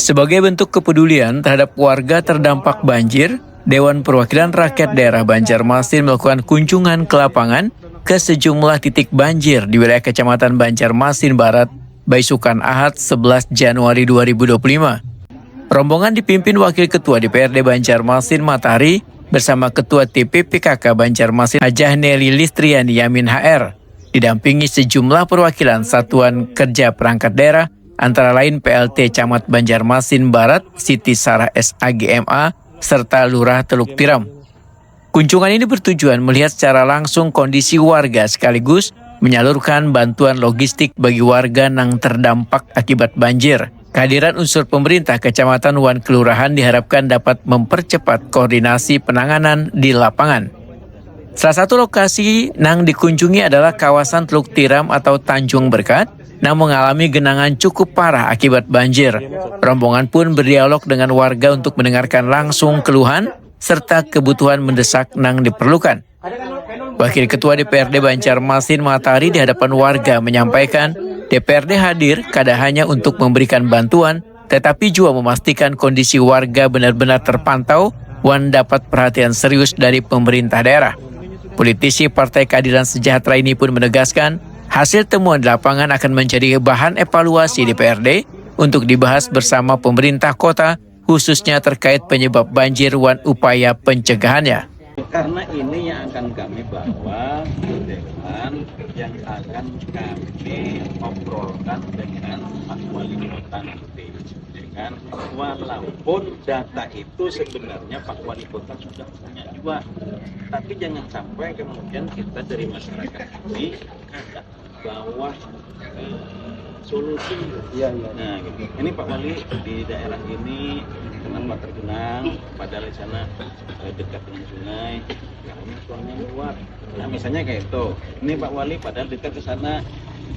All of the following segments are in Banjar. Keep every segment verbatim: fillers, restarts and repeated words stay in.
Sebagai bentuk kepedulian terhadap warga terdampak banjir, Dewan Perwakilan Rakyat Daerah Banjarmasin melakukan kunjungan ke lapangan ke sejumlah titik banjir di wilayah Kecamatan Banjarmasin Barat, baisukan Ahad sebelas Januari dua ribu dua puluh lima. Rombongan dipimpin Wakil Ketua D P R D Banjarmasin Matahari bersama Ketua T P P K K Banjarmasin Hajah Nelly Listriani Yamin H R, didampingi sejumlah perwakilan satuan kerja perangkat daerah, antara lain P L T Camat Banjarmasin Barat Siti Sarah S A G M A, serta Lurah Teluk Tiram. Kunjungan ini bertujuan melihat secara langsung kondisi warga sekaligus menyalurkan bantuan logistik bagi warga nang terdampak akibat banjir. Kehadiran unsur pemerintah kecamatan wan kelurahan diharapkan dapat mempercepat koordinasi penanganan di lapangan. Salah satu lokasi nang dikunjungi adalah kawasan Teluk Tiram atau Tanjung Berkat nang mengalami genangan cukup parah akibat banjir. Rombongan pun berdialog dengan warga untuk mendengarkan langsung keluhan serta kebutuhan mendesak nang diperlukan. Wakil Ketua D P R D Banjarmasin Matahari di hadapan warga menyampaikan, D P R D hadir kada hanya untuk memberikan bantuan, tetapi juga memastikan kondisi warga benar-benar terpantau wan dapat perhatian serius dari pemerintah daerah. Politisi Partai Keadilan Sejahtera ini pun menegaskan, hasil temuan di lapangan akan menjadi bahan evaluasi D P R D untuk dibahas bersama pemerintah kota, khususnya terkait penyebab banjir wan upaya pencegahannya. Karena ini yang akan kami bawa ke dewan, yang akan kami obrolkan dengan Pak Wali Kota nanti, ya kan? Walaupun data itu sebenarnya Pak Wali Kota sudah punya juga, tapi jangan sampai kemudian kita dari masyarakat ini kada bawa eh, solusi. Iya, iya. Nah, gitu. Ini Pak Wali di daerah ini kenapa tergenang, padahal di sana eh, dekat dengan sungai, karena tuangnya meluap. Nah, misalnya kayak itu. Ini Pak Wali padahal dekat ke sana,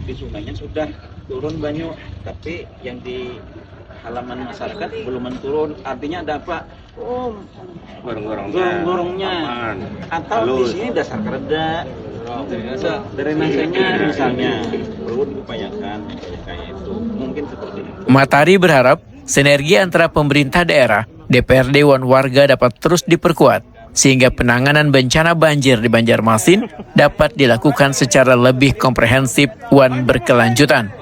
di sungainya sudah turun banyu, tapi yang di halaman masyarakat belum turun. Artinya ada apa? Oh, Gorong-gorong. Gorong-gorongnya. Aman. Atau di Halus. Sini dasar kereda, drainasenya misalnya perlu diupayakan kayak itu. Mungkin seperti itu. Matahari berharap sinergi antara pemerintah daerah, D P R D wan warga dapat terus diperkuat sehingga penanganan bencana banjir di Banjarmasin dapat dilakukan secara lebih komprehensif wan berkelanjutan.